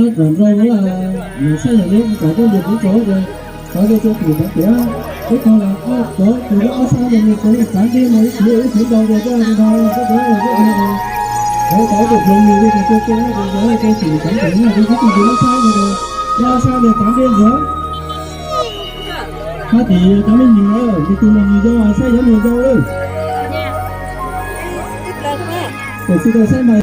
Kom nrog lawv saib yam li kom koj ntiag kuv tso ces thov rau tus tov tiav ib qho los ob tov tus lub ob sab no nws tov txav ntiag no ib tus ib tus nrog rau koj no koj tov koj tov tus hloov nws li tus tso koj no tus tov koj tsis txav ntiag no tus tib tus tus lub ob sab no tus lub ob sab no txav ntiag ntxuav. Hab tim cov me nyuam, tus tus me nyuam yau saib cov me nyuam yau lawm. Tus tsis tau saib mas.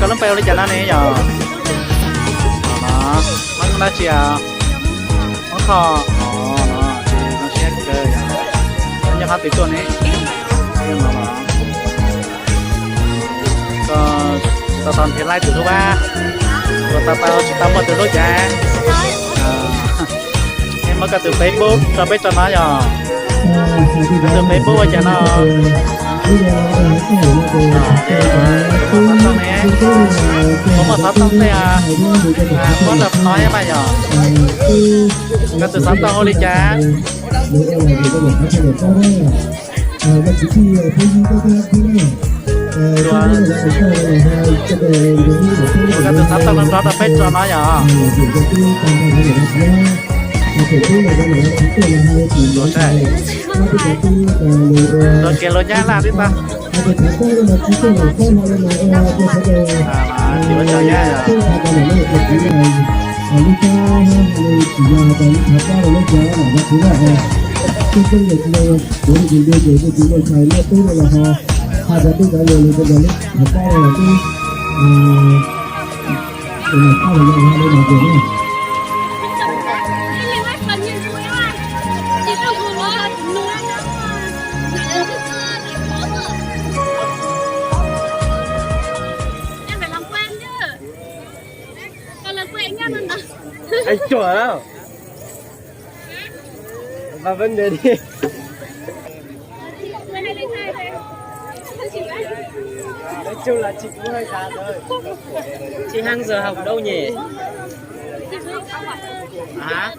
Koj lub npe hu li cas no ne yom? Hmoob dab tsi? Hmoob Thoj. Zoo siab kawg yom. Nyob qhov twg tuaj ne? Koj tau tau nrhiav laib tus hlub a, koj tau tau tsis tau muaj tus hlub cas? Es muab koj tus Facebook tso peb tso no yom. Koj tus Facebook ua cas no? Muaj xov tooj ne? Muaj xov tooj tej, muab rau no thiab mas yom. Koj tus xov tooj hu li cas? Koj tus xov tooj no rov rau peb tso no yom. Rau kiag lus Nyab Laj tib tag. Anh chuẩn không? Và vấn đề đi. Nói chung là chị cũng hơi già rồi. Chị hăng giờ học ở đâu nhỉ? Hả?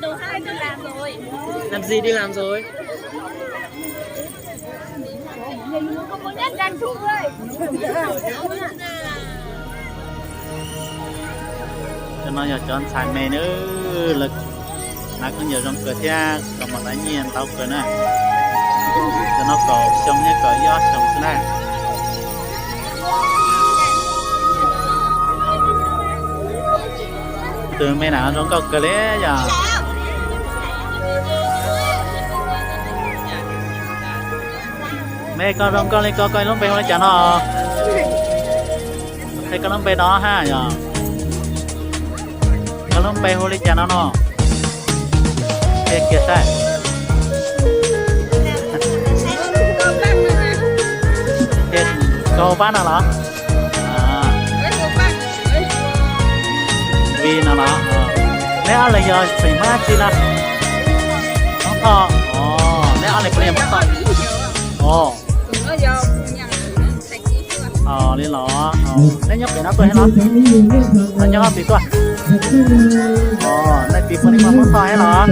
Làm gì đi làm rồi? Cov no yog cov ntxhais me na, lawv hnav khaub ncaws zoo kawg thiab kaus mom tais nyiaj ntau kawg na. Cov no kaum xyoo thiab kaum ib ob xyoos xwb na. Tus me na zoo nkauj kawg li yom. Me koj zoo nkauj li ko, koj lub npe hu li cas no? Qhia koj lub npe no hab yom. Koj lub npe hu li cas no no? Qhia kiag saib. Koj hu Pab no los? Vij no los? Neb ob leeg yog xeem Hmoob dab tsi no? Hmoob Thoj. Neb ob leeg puav leej yog Hmoob Thoj. Li los neb nyob pem no tuaj thiab los? Nyob qhov twg tuaj? Nej txiv puav leej muaj Hmoob Thoj thiab los?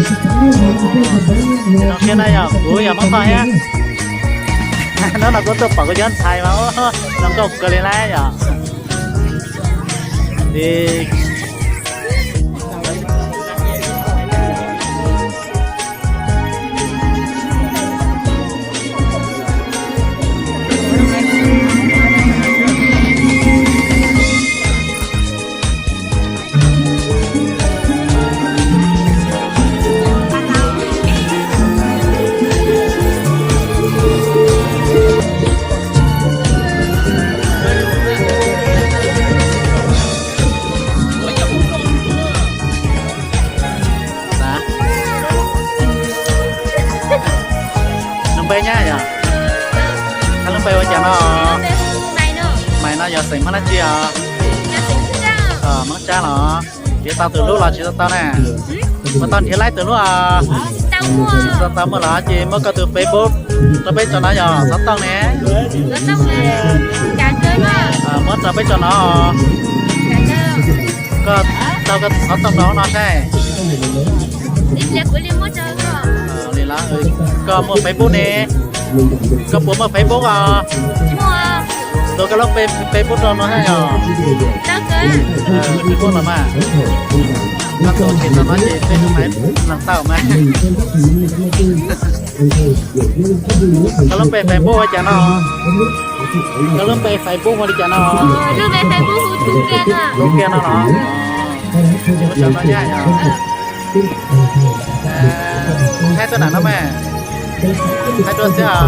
Zoo siab na yog kuv yog Hmoob Thoj thiab. Hnub no kuv tuaj pom kuv cov ntxhais mas zoo nkauj kawg li lawm yom. Maiv no yog xeem Hmoob dab tsi os? Hmoob Tsab los? Nrhiav tau tus hlub los tsis tau tau na? Puas tau nrhiav laib tus hlub os? Tsis tau tau muaj los ces muab koj tus Facebook rau peb tso no yog xov tooj ne. Muab rau peb tso no. Koj tau koj tus xov tooj rau no saib. Li los, koj muaj Facebook ne? Koj puas muaj Facebook os? Tus koj lub Facebook rau no yog? Tsis muaj los mas. Koj tus tsis tau no ces peb maiv lees tau mas. Koj lub npe Facebook ua cas no? Koj lub npe Facebook ua li cas no? Tus kiag no los? Thaij tuaj nram no mas. Thaij tuaj xwb os.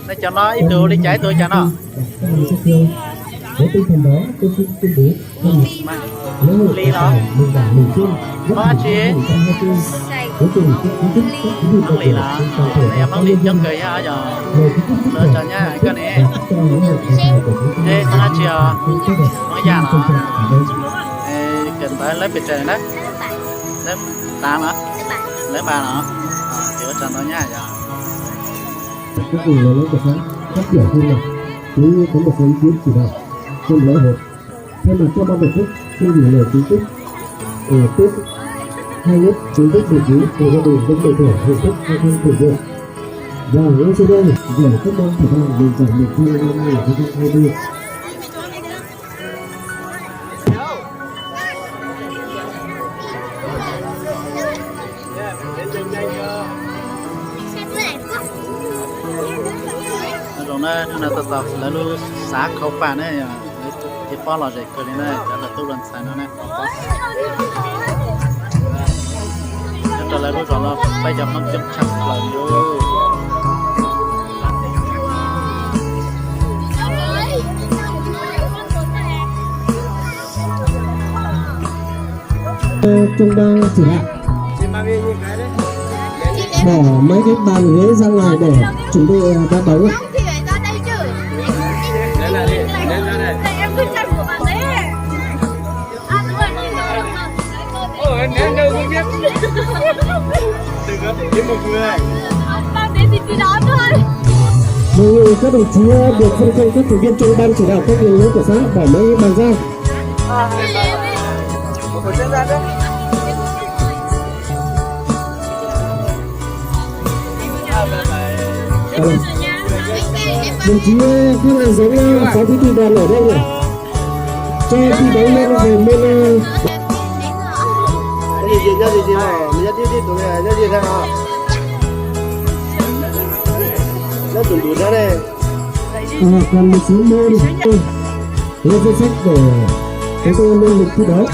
Nej cov no ib tug li cas ib tug cas no? Li los? Hmoob dab tsi? Hmoob Lis los? Yog Hmoob Lis coob kawg yog yog. Lov tso nyab koj ne. Hmoob dab tsi os? Hmoob Yaj los? Kawm ntawv lab pes tsawg na? Lab tav los? Lab npas los? Ces ua tsaug ntau nyab yog. Cuối cùng là lấy cái phát, phát biểu thu nhập, chú ý có một số ý kiến chỉ đạo trong lễ hội. Thay mặt cho ban tổ chức xin gửi lời kính chúc, ờ, Tết hai nhất chính thức được gửi về gia đình, đến độ tuổi hạnh phúc, hanh thông thịnh vượng. Và ngay sau đây, giải khúc mong thể thao mừng giải miền Trung năm hai nghìn không trăm hai mươi. Zoo na, hnub no tau tau lawv lub xav khau pa na, lawv ces pob los zem kawg li na, cov tub hluas ntxhais no na. Nyob rau lawv lub zos no peb cov Hmoob coob tshaj plaws li. Trung đang chỉ đạo. Bỏ mấy cái bàn ghế ra ngoài để chuẩn bị, à, đá bóng á. Đề nghị các đồng chí, à, được phân công các thành viên trong ban chỉ đạo các đường lối của xã bỏ mấy bàn ra. Đồng chí Phan Anh Dũng, Phó Bí thư Đoàn ở đây nhỉ? Cho thi đấu luôn về môn, ờ, Ờ, còn một số môn lên danh sách để chúng tôi lên lịch thi đấu.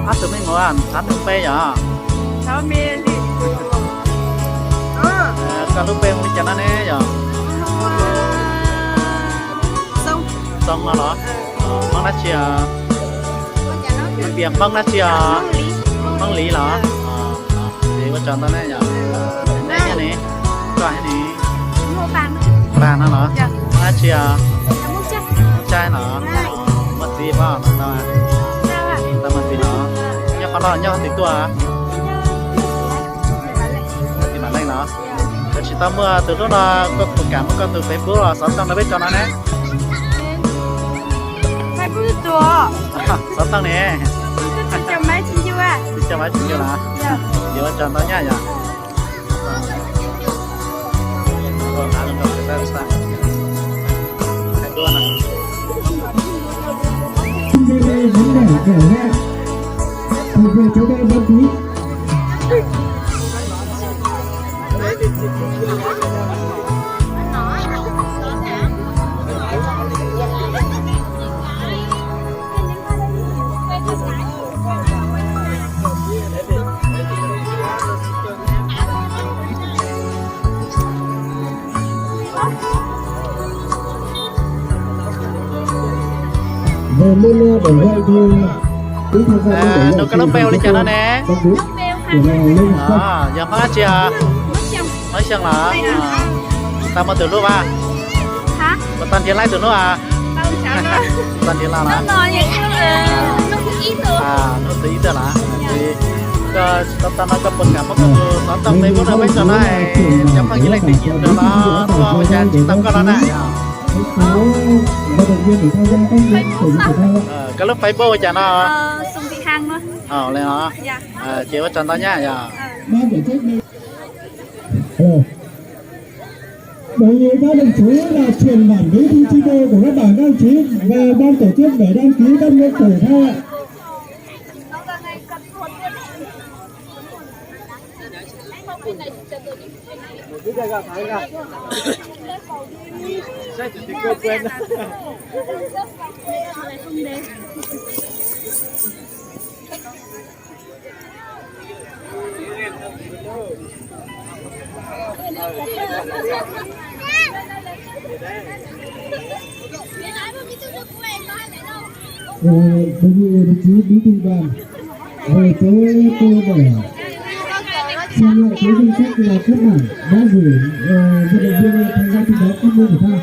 Ob tug me nyuam xav nug peb yom? Koj lub npe hu li cas no ne yom? Xoo no los? Hmoob dab tsi os? Tias Hmoob dab tsi os? Hmoob Lis los? Ces ua tsaug ntau na yom. Koj thiab ne? Npaj no los? Hmoob dab tsi os? Tsaib los? Muaj txiv pab tau tau muaj txiv los? Nyob qhov no nyob qhov twg tuaj? Txiv Vam Leej los? Koj tsis tau muaj tus hlub no, koj puas kam muab koj tus Facebook los xov tooj rau peb tso no ne? Xov tooj ne? Tsis coj maiv tsis ncu los? Ces ua tsaug ntau nyab yom. Hãy subscribe cho kênh Ghiền Mì Gõ để không bỏ lỡ những video hấp dẫn. Nub koj lub npe hu li cas no ne? Yog Hmoob dab tsi? Hmoob Xyooj los? Tau muaj tus hlub as? Puas tau nrhiav laib tus hlub as? Tau nrhiav los? Hnub thib ib tuaj los? Koj tau tau no koj puas kam muab koj tus xov tooj Facebook rau peb tso no, cov phooj ywg leej twg nyiam rau los tuaj ua cas ntsib tau koj no na yog? Koj lub Facebook ua cas no? Li no. Ces ua tsaug ntau nyab yog. Đồng ý các đồng chí là chuyển bản bí thư chi bộ của các bản các đồng chí về ban tổ chức để đăng ký các nguyên thủ thôi ạ. Rồi, đề nghị đồng chí bí thư đoàn về tới cô để xem lại cái danh sách là các bản đã gửi ờ, vận động viên tham gia thi đấu các môn thể thao.